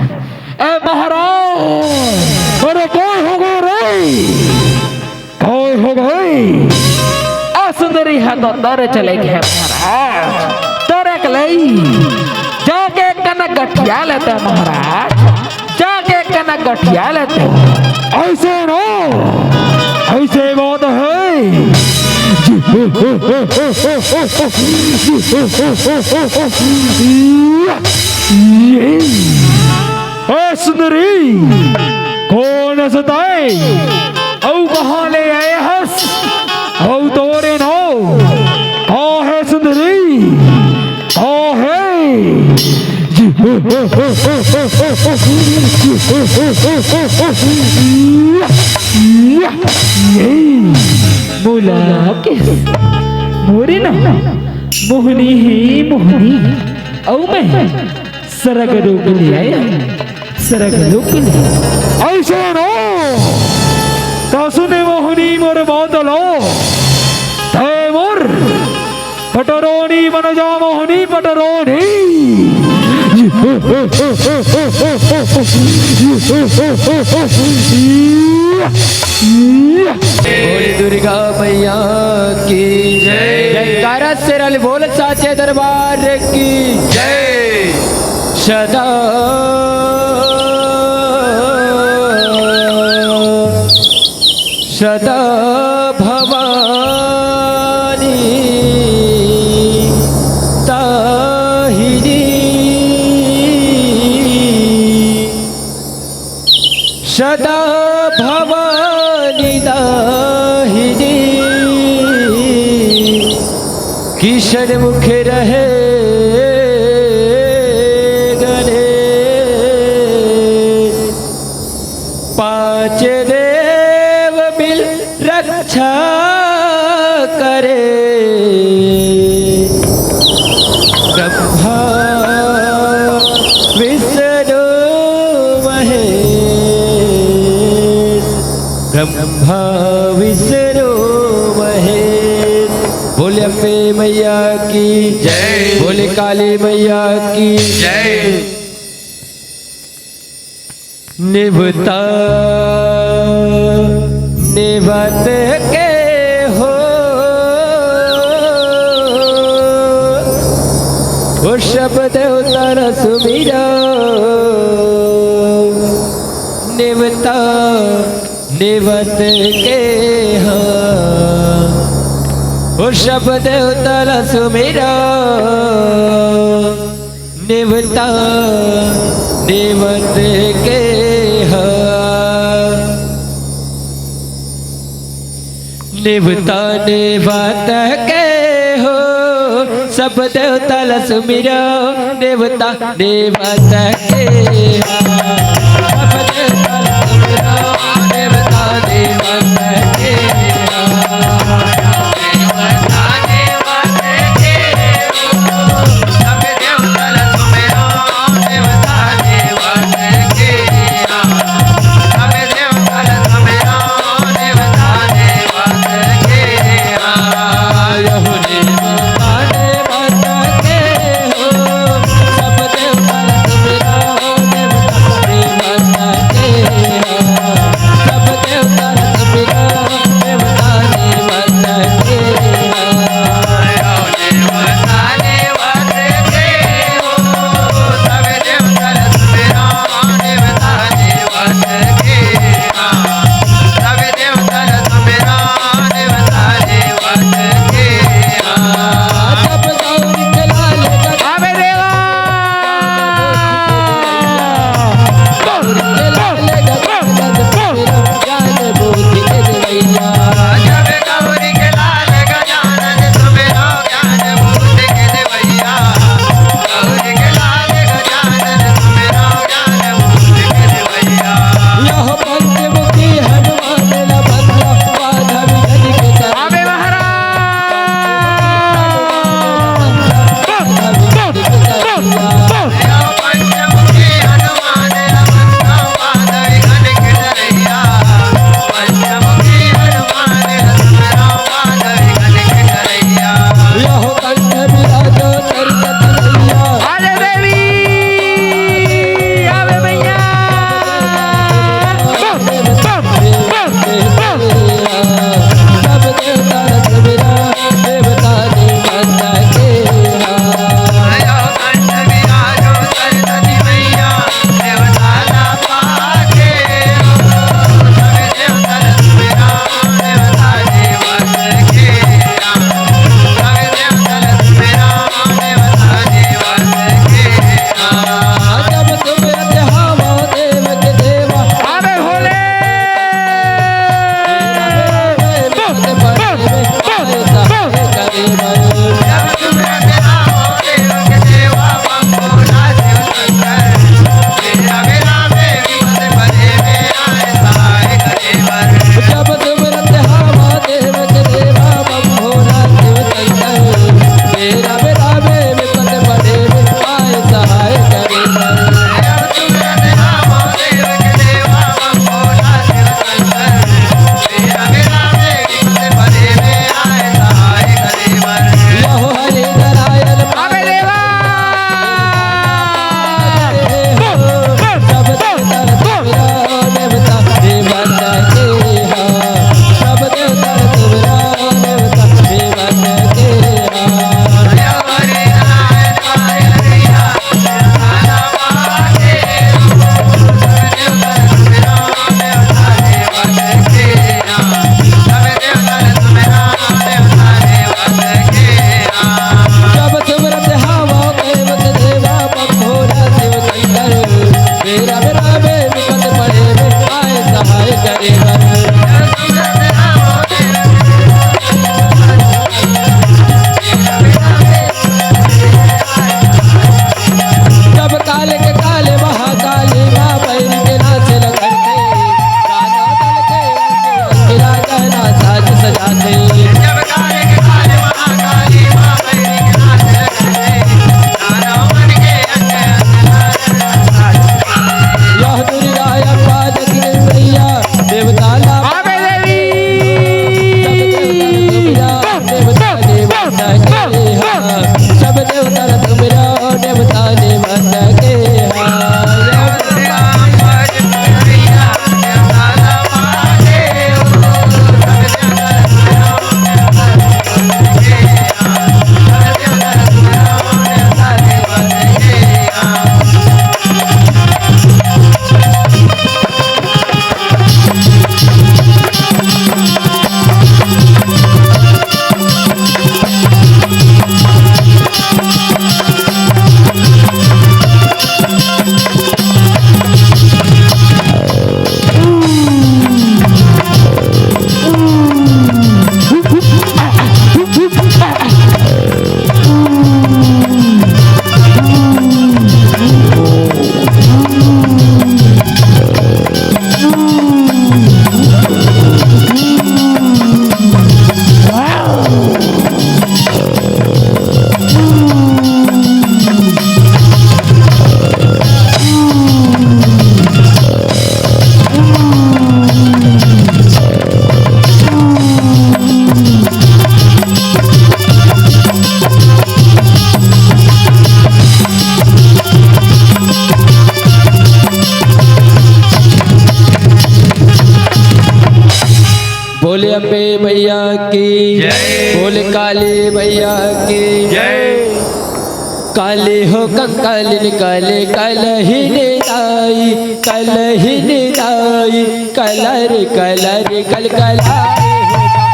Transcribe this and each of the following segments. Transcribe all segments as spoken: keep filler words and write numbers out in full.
ए महाराज, अरे काय हो गे रे? काय हो गे? ए सुंदरी ह तो तोरे चले गे महाराज, तोरे के लई जाके कनक गठिया लेते महाराज, जाके कनक गठिया लेते। अइसे ना, अइसे बात हे। ये। ए सुंदरी, कोन हस तैं? अउ कहाँ ले आए हस? अउ तोरे नाव का हे सुंदरी? का हे? मोला के मोरे ना मोहनी हे मोहनी, अउ मैं सरग रूप ले आया, सरग रूप ले। अइसे ना, त सुने मोहनी मोर बात ला, तैं मोर पटरोनी बन जा मोहनी पटरोनी। बोल दुर्गा मैया की जय। जयकारा शेर वाले बोल साचे दरबार की जय। सदा सदा भवानी दाहिनी, सदा भवानी दाहिनी, किशन मुख रहे गणे। पांच देव मिल रक्षा करे, ब्रह्मा विष्णु महेश, ब्रह्मा विष्णु महेश। बोले अम्बे मैया की जय। बोले काली मैया की जय। नेवता नेवत के हो, ओ सब देवता ला सुमिरा। नेवता नेवत के हा, ओ सब देवता ला सुमिरा। नेवता नेवत के हा, नेवता नेवत के हो, सब देवता ला सुमिरा। नेवता नेवत के हा, सब देवता ला सुमिरा। नेवता नेवत के हा, अम्बे मैया की जय। बोल काली मैया की जय। काली हो कंकालिन काली कलहिन दाई, कलहिन दाई, कलर कलर कलकलाए हो माँ।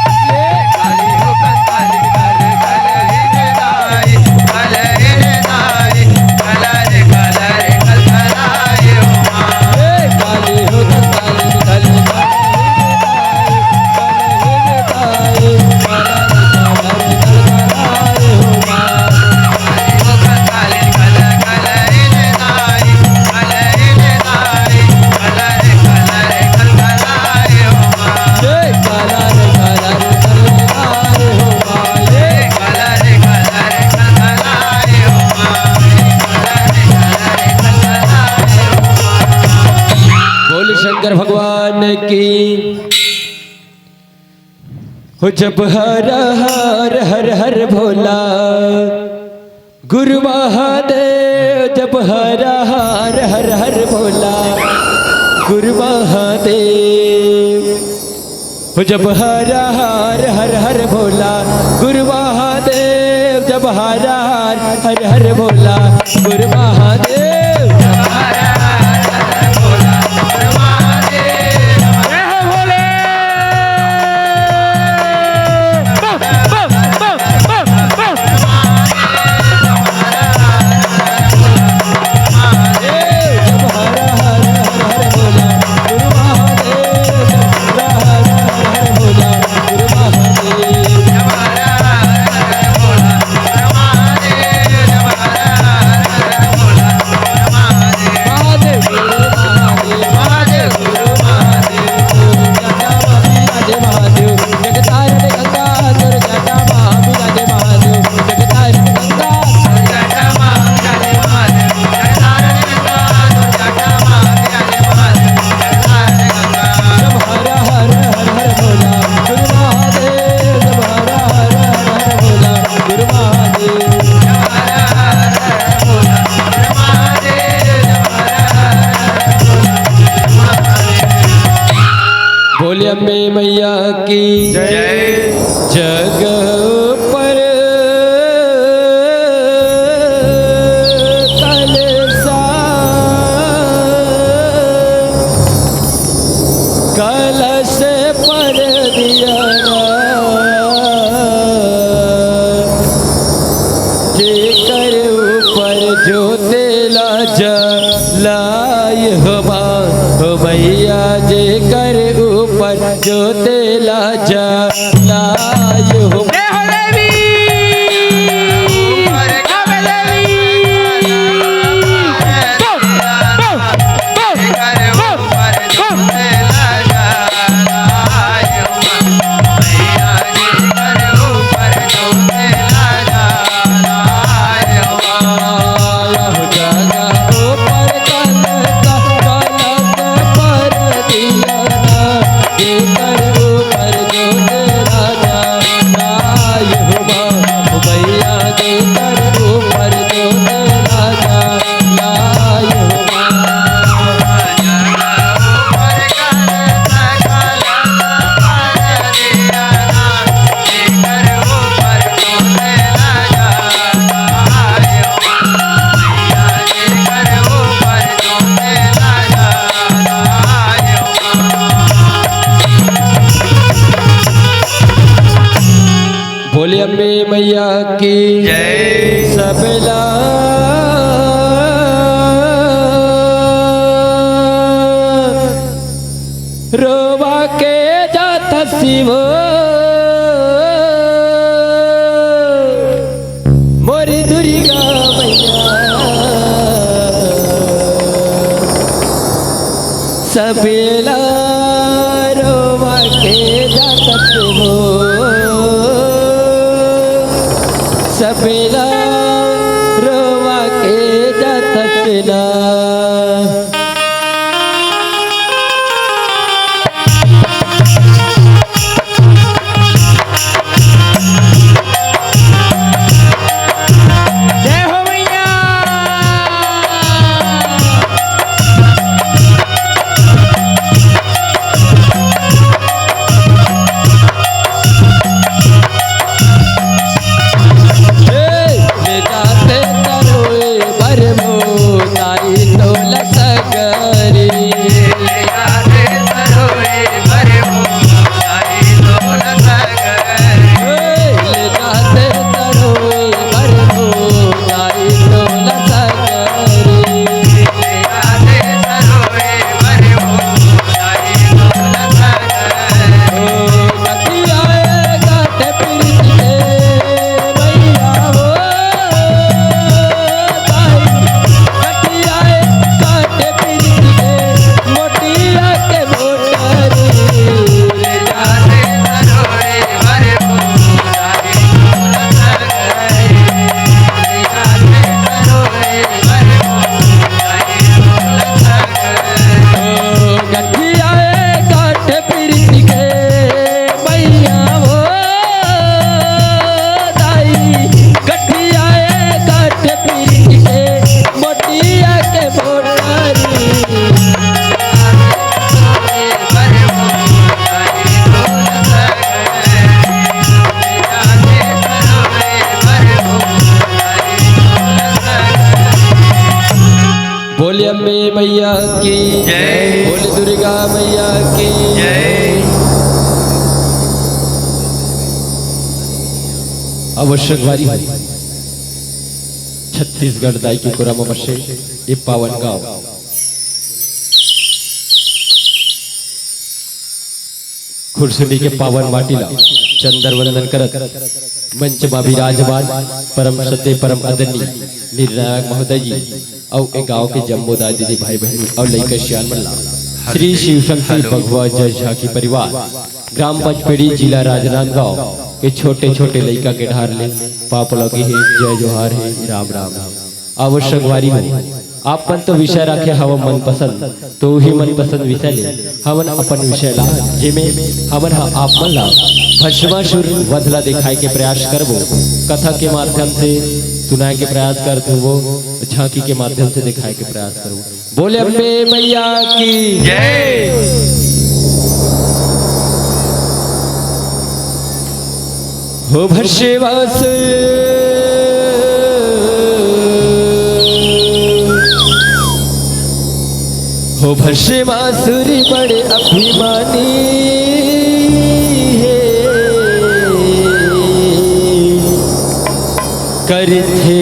बोल शंकर भगवान की। हो जब हर हर हर हर भोला गुरु महादेव, जब हर हर हर हर भोला गुरु महादेव। हो जब हर हर हर हर भोला गुरु महादेव, जब हर हर हर हर भोला गुरु महादेव। जय हो भोले। बोले अम्बे मैया की जय। जग पर कलसा कलश पर दिया ना, जेकर ऊपर जोते ला जलाए हो माँ, हो मैया जेकर ऊपर जोते ला जलाए हो। जय हो देवी। बोले अम्बे मैया की जय। सबला रोवा के जात शिव मोरी दुर्गा मैया। सबेला रोवा के जातस हो, सबेला रोवा के जातस ना। जय हो मैया। की जय। बोल दुर्गा मैया की जय। अवश्य वारी हो। छत्तीसगढ़ दाई के कोरा म बसे ये पावन गांव खुरसुनी के पावन माटी ला चंदर वंदन करत मंच मा विराजमान परम श्रद्धेय परम आदरणीय निर्णायक महोदय जी अउ ए गांव के जम्मो दाई दीदी भाई बहिनी अउ लइका सियान मन ला श्री शिव शक्ति भगवा जय झांकी परिवार, ग्राम पंचपेड़ी, जिला राजनांदगांव के छोटे छोटे लइका के डहार ले पाँव लगे हे, जय जोहार हे, राम राम हे। अवश्य वारी हो, आप मन तो विषय राखे हव मनपसंद, तो उही मनपसंद विषय ले हमन अपन विषय ला, जेमे हमन ह आप मन ला भस्मासुर वध ला दिखाए के प्रयास करबो। कथा के माध्यम से सुनाए के प्रयास करत होबो, झांकी के माध्यम से दिखाए के प्रयास करबो। बोले अम्बे मैया की जय। हो भस्मासुर, हो भस्मासुर बड़े अभिमानी हे, करथे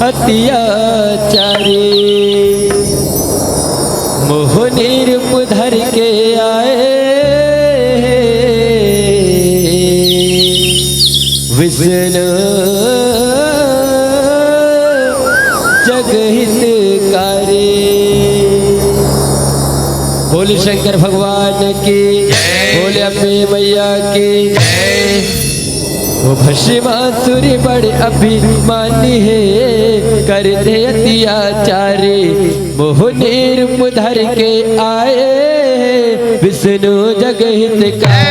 अत्याचारी। मोहनी रूप धर के आए विष्णु जग हितकारी। बोल शंकर भगवान की जय। बोल अम्बे मैया की जय। वो भस्मासुर बड़ अभिमानी हे, करथे अत्याचारी। मोहनी रूप धर के आए विष्णु जग हितकारी।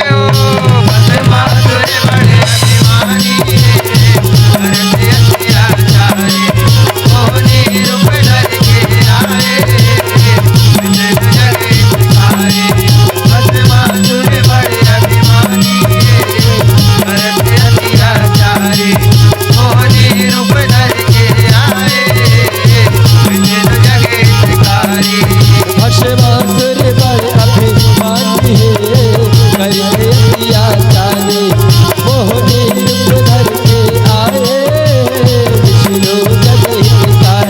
भस्मासुर बड़ अभिमानी हे, करथे अत्याचारी। मोहनी रूप धर के आए विष्णु जग हितकारी।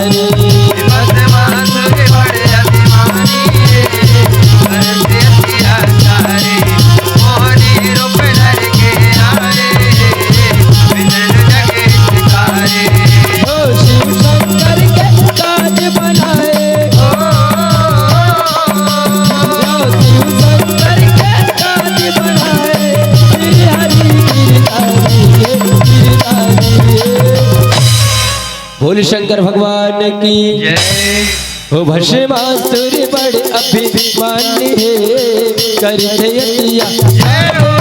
बोल शंकर भगवान की जय। हो भस्मासुर बड़ अभिमानी हे, करथे अत्या जय हो।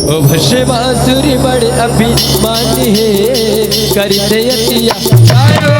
ओ भस्मासुर बड़ अभिमानी हे, करथे अत्याचारी।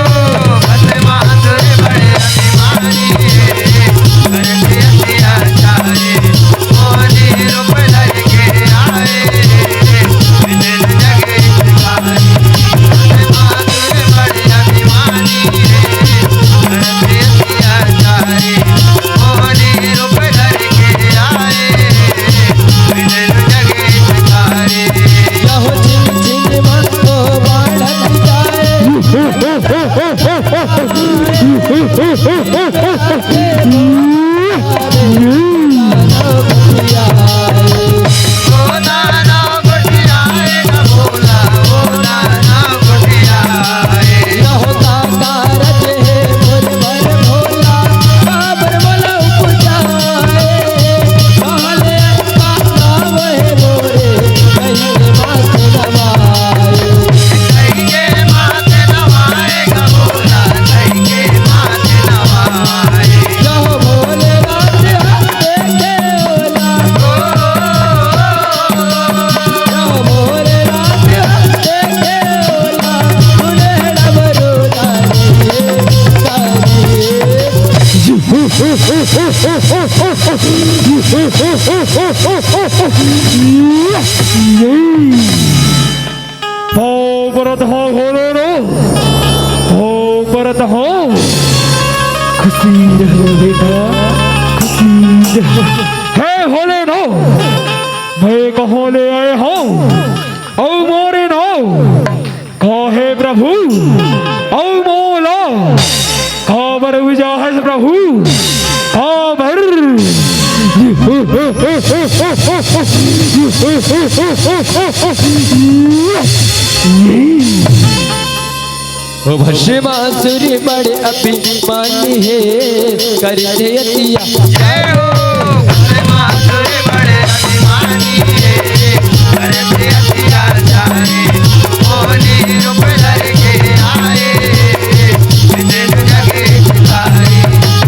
पाँव परत हँव भोले नो, पाँव परत हँव। खुशी रहो बेटा, खुशी रहो। हे भोले नो, मैं कहाँ ले आए हँव? अउ मोरे नो, का हे प्रभु? अउ मोला काबर उजाहस प्रभु? काबर? ओ भस्मासुर बड़ अभिमानी हे, करथे अतिया। जय हो। भस्मासुर बड़ अभिमानी हे, करथे अतियाचारी। मोहनी रूप धर के आए, विष्णु जगत धारी।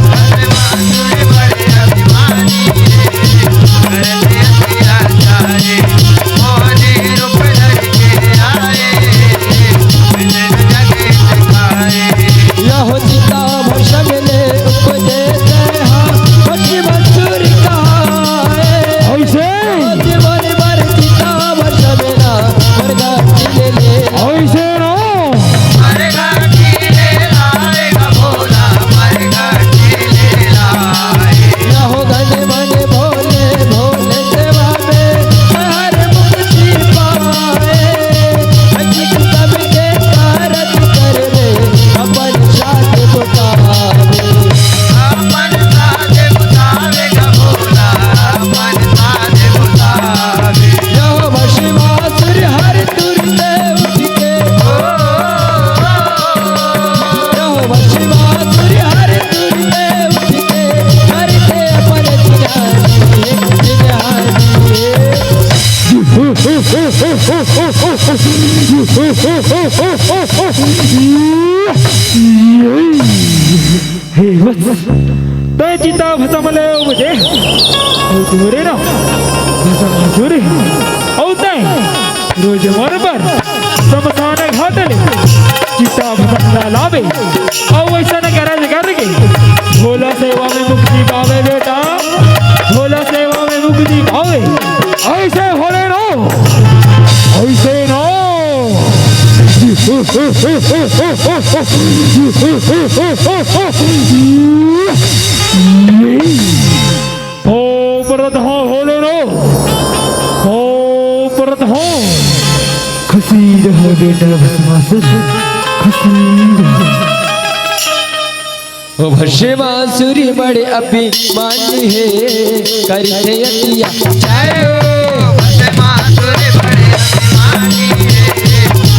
भस्मासुर बड़ अभिमानी हे, करथे अतियाचारी। मोहनी रूप धर के आए, विष्णु जगत धारी। यहो चिता भस्म ले उपजे तैहा, भस्मासुर कहाए। ऐसे। जीवन भर चिता भस्म ना, मरघट ले ले। ऐसे ना। मरघट ले लाए गा भोला, मरघट ले लाए। यहो घन मन भोले, भोले सेवा में हर मुक्ति पाए। जिन सबके कारज करवे, अपन साथ बतावे। अपन साथ बतावे गा भोला, अपन साथ बतावे। यो भस्मासुर हर तुरते उठ के। यो भस्मासुर हर तुरते उठ के। करते अपन जिनहानी, जिनहानी। हे वत्स, तैं चिता भस्म ले उपजे, अउ तोरे ना भस्मासुर, अउ तैं रोज मोर बर शमशान घाट ले चिता भस्म ला लावे, अउ अइसन करज करके भोला सेवा में मुक्ति पावे बेटा, भोला सेवा में मुक्ति पावे। ऐसे भोले नो, ऐसे नो। पाँव परत हँव भोले नो, पाँव परत हँव। खुशी रहो बेटा भस्मासुर, खुशी रहो। ओ भस्मासुर बड़ अभिमानी हे, करथे अतिया। जय हो। भस्मासुर बड़ अभिमानी हे,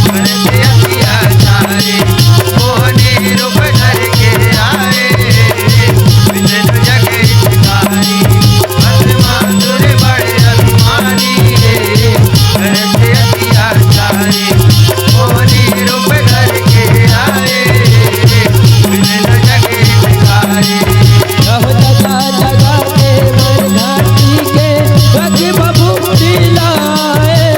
करथे अतियाचारी। मोहनी रूप धर के आए, विष्णु जगत धारी। भस्मासुर बड़ अभिमानी हे, करथे अतियाचारी। मोहनी रूप धर के आए, विष्णु जगत धारी। बहुत जगह जगह के मरघटी के रख बबू पिलाए।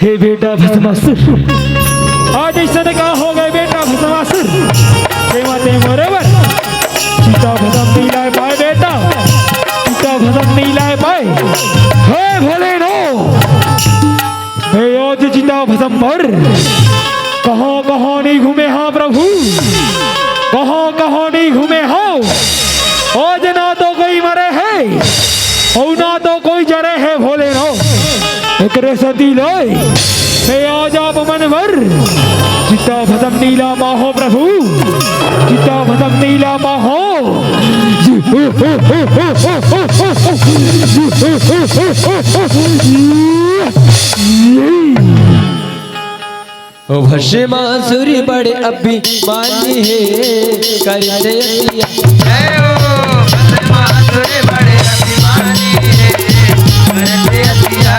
हे बेटा भस्मासुर, आज अइसन का हो गे बेटा भस्मासुर, तेमा ते मोरे बर चिता भस्म नइ लाय पाय बेटा, चिता भस्म नइ लाय पाय। हे भोलेनाथ, हे आज चिता भस्म बर कहाँ कहाँ नइ घूमे हँव प्रभु, कहाँ कहाँ नइ घूमे हँव। आज ना तो कोई मरे हे अउ ना तो कोई जरे हे भोलेनाथ। एकरे सेती ले मैं आज आप मन बर चिता भस्म नइ लाय पाहूँ प्रभु, चिता भस्म नइ लाय पाहूँ। ओ भस्मासुर बड़े अभिमानी हे, करथे अतिया। जय हो, भस्मासुर बड़े अभिमानी हे, करथे अतिया।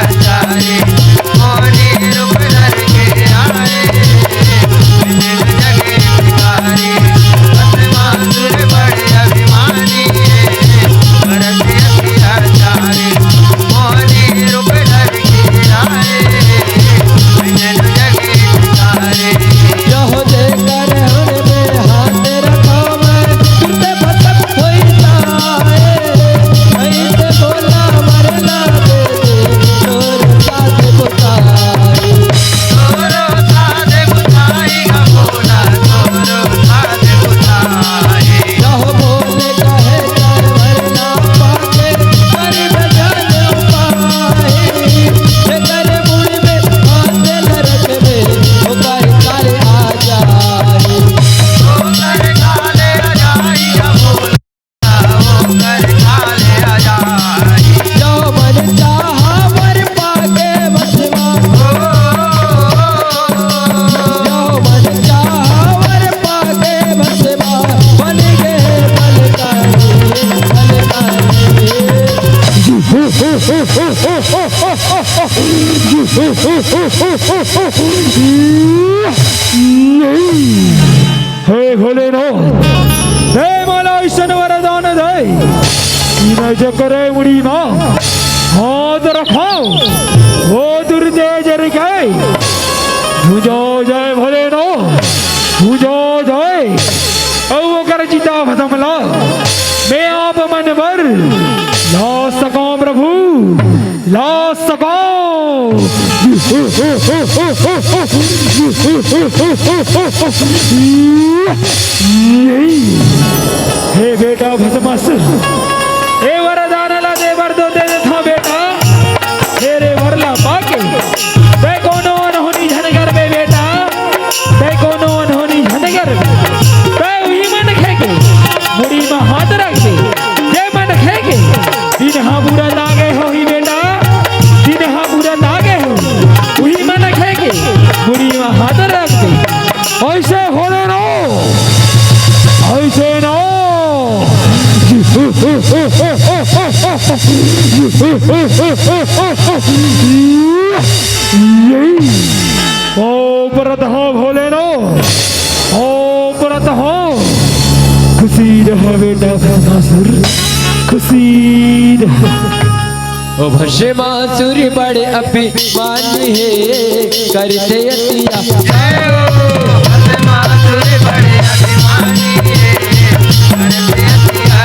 हे भोलेनाथ, हे मोला अइसन वरदान दे कि मैं जेकरे मुड़ी मा हाथ रखँव, ओ दूर ले जर के भुँजा जाय भोलेनाथ, भुँजा जाय। अउ ओकर चिता भस्म ला मैं आप मन बर ला सकँव प्रभु, ला सकँव। हे बेटा भस्मासुर, ए वरदान ला दे बर तो दे देथँव बेटा, तेरे वर ला पाके तैं कोनो अनहोनी झन करबे बेटा, तैं कोनो अनहोनी झन करबे। तैं उही मनखे के मुड़ी म हाथ रखबे, जे मनखे के दिन ह बुरा लागे होही बेटा, दिन ह बुरा लागे होही, उही मनखे के मुड़ी म हाथ रखबे। अइसे होले ना, अइसे ना। ओ प्रधान भोलेनाथ, ओ प्रधान, खुशी रह बेटा भस्मासुर, खुशी रह। ओ भस्मासुर बड़े अभिमानी हे, करथे अतिया। जय हो, भस्मासुर बड़े अभिमानी हे, करथे अतिया।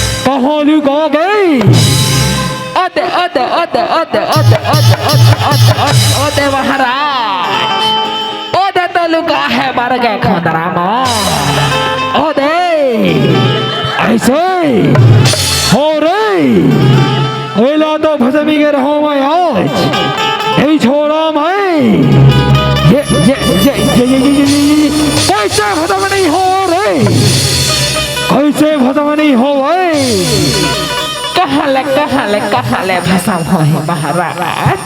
कहाँ लुका गई? ओदे, ओदे, ओदे, ओदे, ओदे महाराज, ओदे तो लुका हे बर के खोदरा मा। ओदे, अइसे हो रे, एला तो भसमी के रहूं मैं आज, नहीं छोड़ा मैं। ये, ये, ये, कइसे भसम नहीं हो रे, कइसे भसम नहीं हो भाई? कहाँ ले, कहाँ ले, कहाँ ले भसम होही महाराज?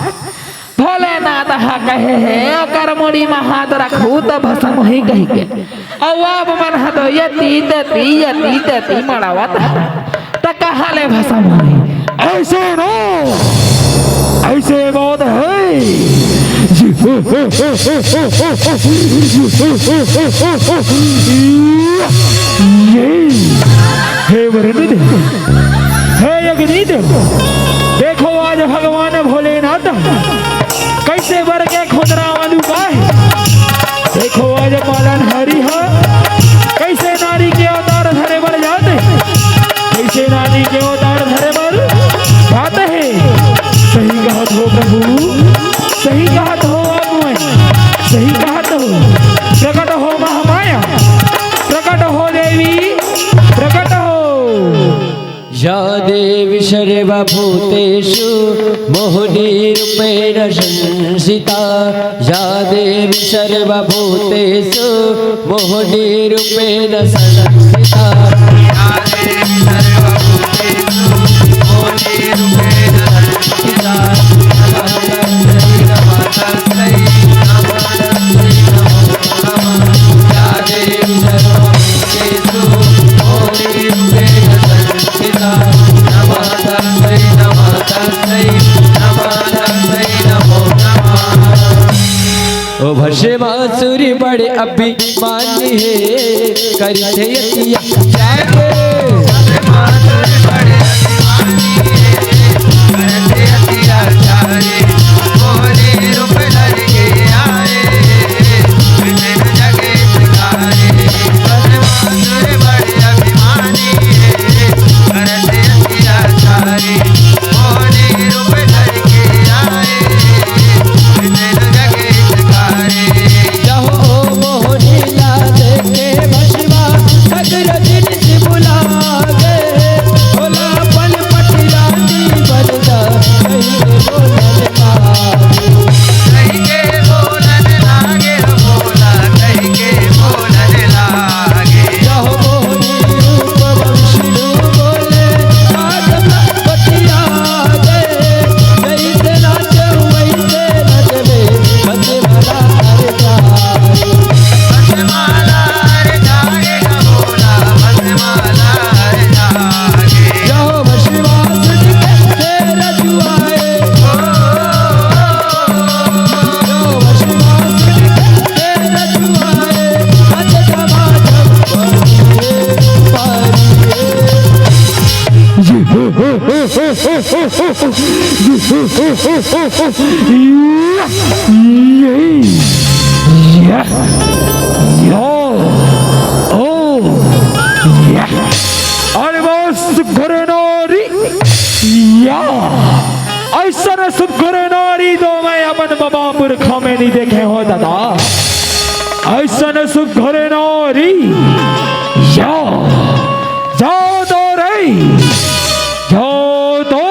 भोलेनाथ ह कहे हे, ओकर मुड़ी म हाथ रखहू त भसम होही कहिके। अउ आप मन ह तो यति तति, यति तति मड़ावत ह, त कहाँ ले भसम होही? अइसे नो, अइसे बात हे। ये, हे वरुण देव, हे अग्नि देव, देखो आज भगवान भोलेनाथ कइसे बर के खोदरा मा लुकाय। देखो आज पालनहारी ह कइसे नारी के अवतार धरे बर जात हे, कइसे नारी के अवतार धरे बर जात हे। सही कहत हो प्रभु, सही कहत हो आप मन, सही कहत हो। प्रकट हो महामाया, प्रकट हो देवी, प्रकट हो। या देवी सर्वभूतेषु मोहिनीरूपेण संस्थिता। या देवी सर्वभूतेषु मोहिनीरूपेण संस्थिता। या देवी सर्वभूतेषु मोहिनीरूपेण संस्थिता। नमः तस्मै, नमः तस्मै, नमो नमः। या देवी सर्वभूतेषु मोहिनीरूपेण संस्थिता। नमः तस्मै, नमः तस्मै, नमः तस्मै, नमो नमः। ओ भस्मासुर बड़े अभिमानी हे, करथे अति अत्याचार। भस्मासुर बड़े अभिमानी हे, करथे अति अत्याचार। या, या, या, ओ, या। अरे बस सुघर नारी, या। अइसन सुघर नारी तो मैं अपन बाबा पुरखा में नहीं देखे हो दादा। अइसन सुघर नारी, या। जाओ तो रे, जाओ तो,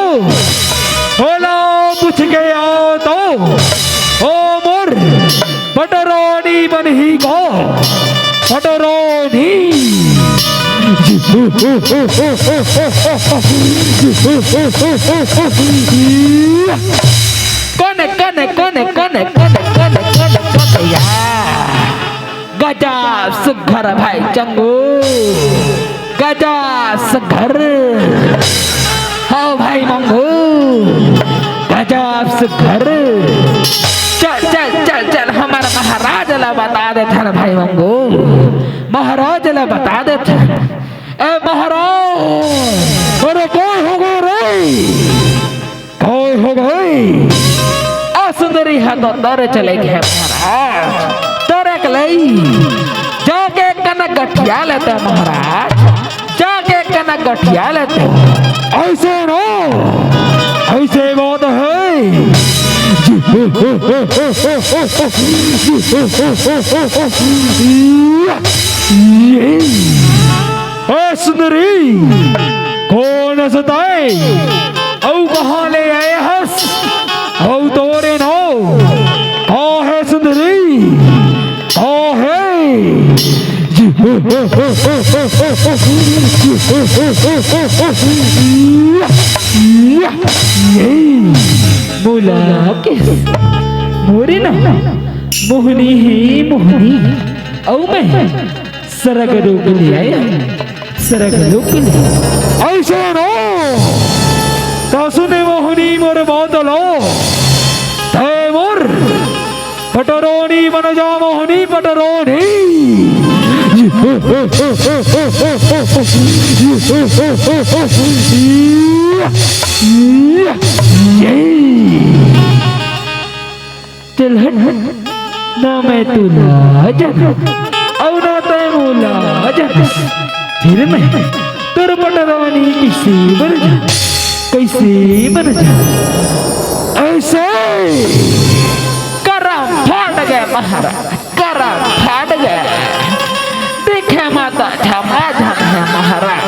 ओला पूछ के आओ तो, ओ मोर पटरानी बनही का, पटरानी। कोने, कोने, कोने, कोने, कोने, कोने, कोने, कोने, या। गजब सुघर भाई चंगू, गजब सुघर। हाँ भाई मंगू, गजब सुघर। चल, चल, चल, चल, हमर महाराज ला बता देथन भाई मंगू, महाराज ला बता देथन। ए महाराज, अरे काय हो गे रे? काय हो गे? आ सुंदरी ह तो तोरे चले गे महाराज, तोरे के लई जाके कनक गठिया लेते महाराज, जाके कनक गठिया लेते। अइसे ना, अइसे बात हे। ये। ए सुंदरी, कोन हस तैं? अउ कहाँ ले आए हस? अउ तोरे नाव का हे सुंदरी? का हे? मोला के मोरे ना मोहनी हे मोहनी, अउ मैं सरग लोक ले आए हँव, सरग लोक ले। अइसे नो, त सुन मोहनी मोर बात ला, तैं मोर पटरानी बन जा मोहनी पटरानी। चल हट, ना मैं तोला जानँव, अउ ना तैं मोला जानस। फेर मैं तोर पटरानी कइसे बन जाँव, कइसे बन जाँव? अइसे करम फाट गे महाराज, करम फाट गे। देखे म त झमाझम हे महाराज,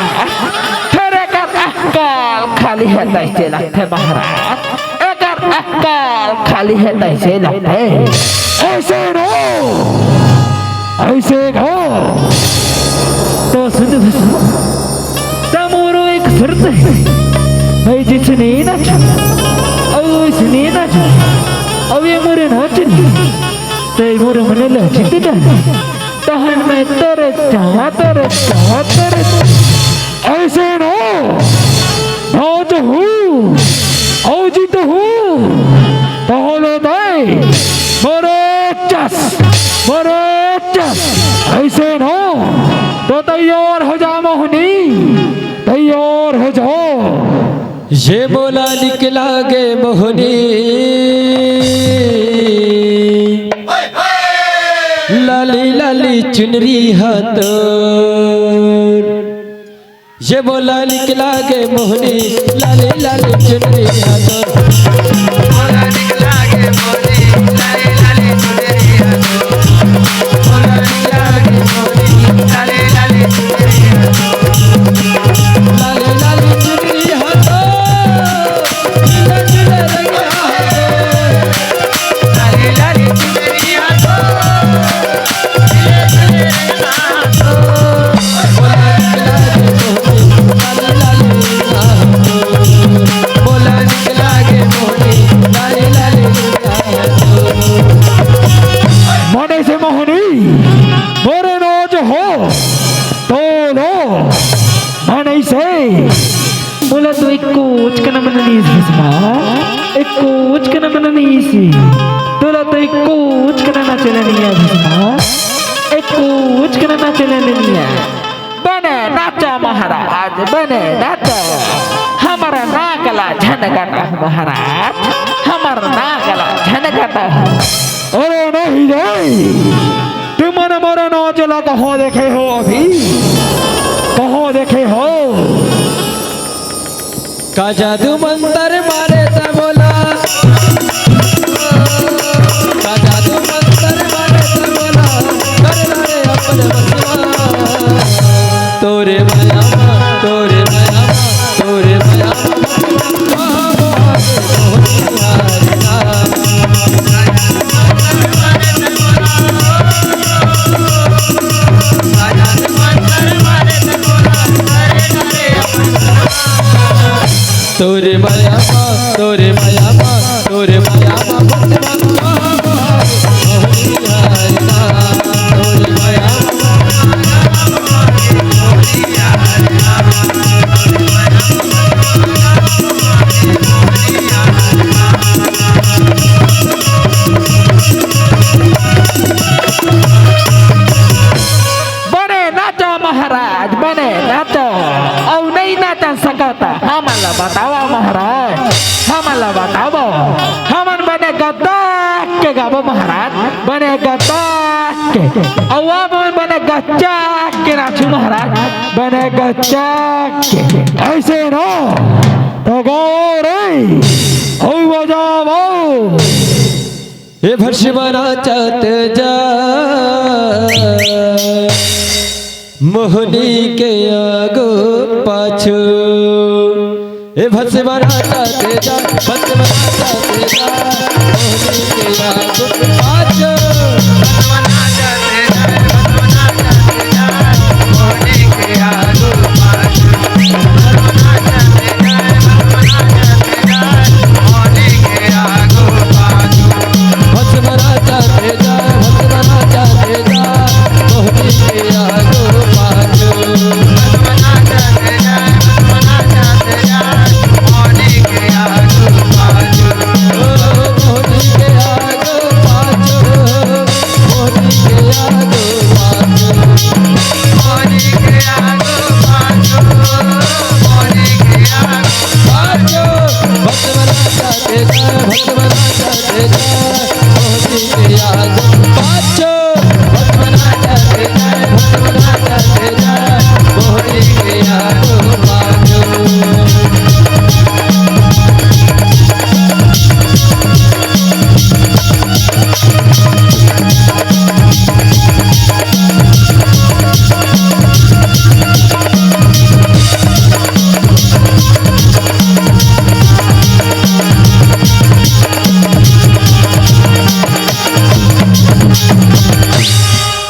फेर एकर अक्कल खाली हे तइसे लगथे महाराज। एकर अक्कल खाली हे तइसे लगथे। अइसे नो, अइसे नो। त सुन भस्म, त मोरो एक शर्त हे। मैं जइसने नाचँव, अउ वइसने नाचँव, अउ ये मोरे नाच नइ, तैं मोर मन ला जीत डारे। तहन मैं तोरे चाहत रे, चाहत रे। अइसे नो, नाचहूँ, अउ जीतहूँ, तहले तैं मोरे चस, मोरे चस। अइसे नो, त तैयार हो जा मोहनी, तैयार हो जा। ये मोला निक लागे मोहनी, लाली लाली चुनरी ह तोर। ये मोला निक लागे मोहनी, लाली लाली चुनरी ह तोर। मोला निक लागे मोहनी, लाली लाली चुनरी ह तोर। मोला निक लागे मोहनी, लाली लाली चुनरी ह तोर। लाली लाली चुनरी ह तोर। मने से मोहनी, मोरे नाच हो, तोलो, मने से। मोला तो एको उचकना मन नइ आइस भस्मा, एको उचकना मन नइ आइस। तोला तो एको उचकना नाचे नइ आय भस्मा, एको उचकना नाचे नइ आय। बने नाचा महाराज, बने नाचा। हमर नाक ला झन कटा महाराज, हमर नाक ला झन कटा। अरे नहीं रे, तुमन मोर नाच ला कहाँ देखे हो अभी? कहाँ देखे हो? का जादू मंतर मारे त बोला, का जादू मंतर मारे त बोला, कर ला रे अपन बसवा। तोरे मया मा, तोरे मया मा, तोरे मया मा। तोरे मया मा, तोरे मया मा, तोरे मया मा, बने नाचो महाराज, बने नाचो। अउ नइ नाच सकत, हमन ला बतावा महाराज, हमन ला बतावा। हमन बने गद्दा के गाबो महाराज, बने गद्दा के। अउ आप मन बने गच्चा के नाचू महाराज, बने गच्चा के। ऐसे ना तो गाओ रे, हो बजाओ। ए भस्म नाचत जा मोहनी के आगू पाछू। ए भस्म नाचत जा, भस्म नाचत जा मोहनी के आगू पाछू।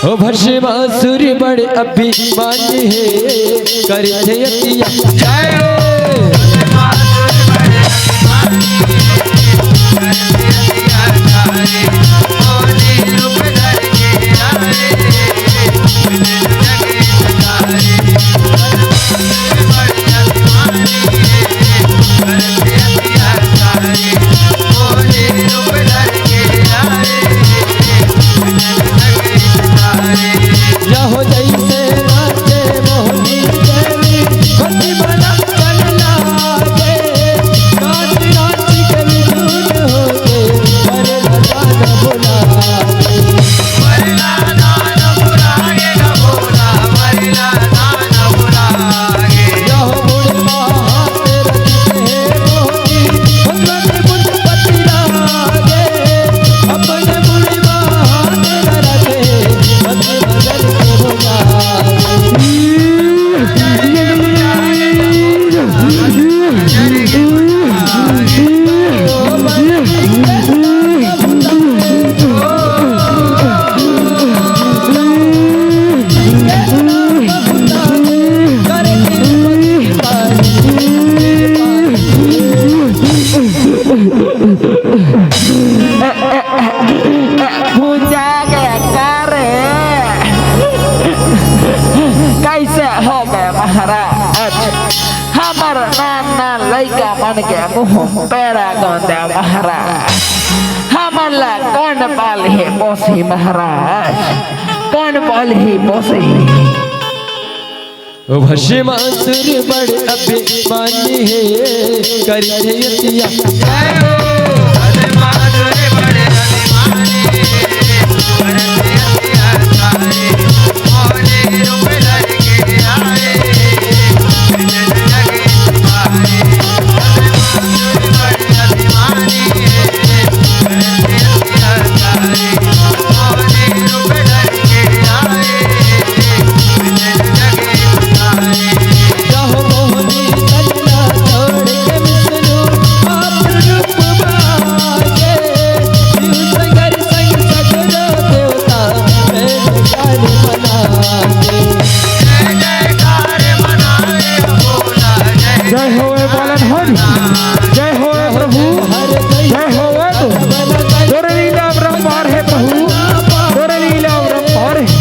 ओ भस्मासुर बड़ अभिमानी हे, करथे अति अत्याचार। भुंजा गया का रे? कैसे हो गए महाराज? हमर नान नान लइका मन के मुंह पेरा गोंदे महाराज। हमन ला कोन पालही पोसही महाराज? कोन पालही पोसही? भस्मासुर बड़ अभिमानी हे, करथे अतिया। जय हो ए बालन हरि, जय हो ए प्रभु, जय हो ए तो। तोरे लीला अपरंपार हे प्रभु, तोरे लीला अपरंपार हे।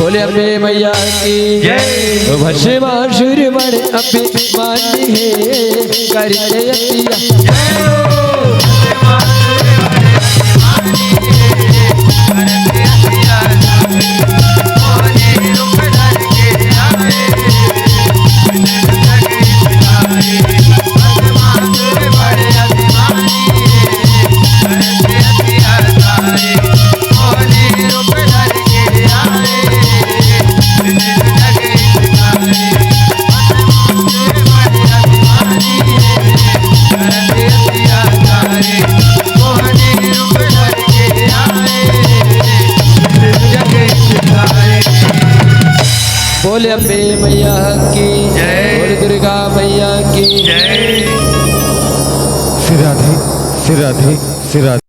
बोले अम्बे मैया की जय। भस्मासुर बड़ अभिमानी हे, करथे अतिया। बोले अम्बे मैया की जय। बोले दुर्गा मैया की जय। श्री राधे, श्री राधे, श्री राधे।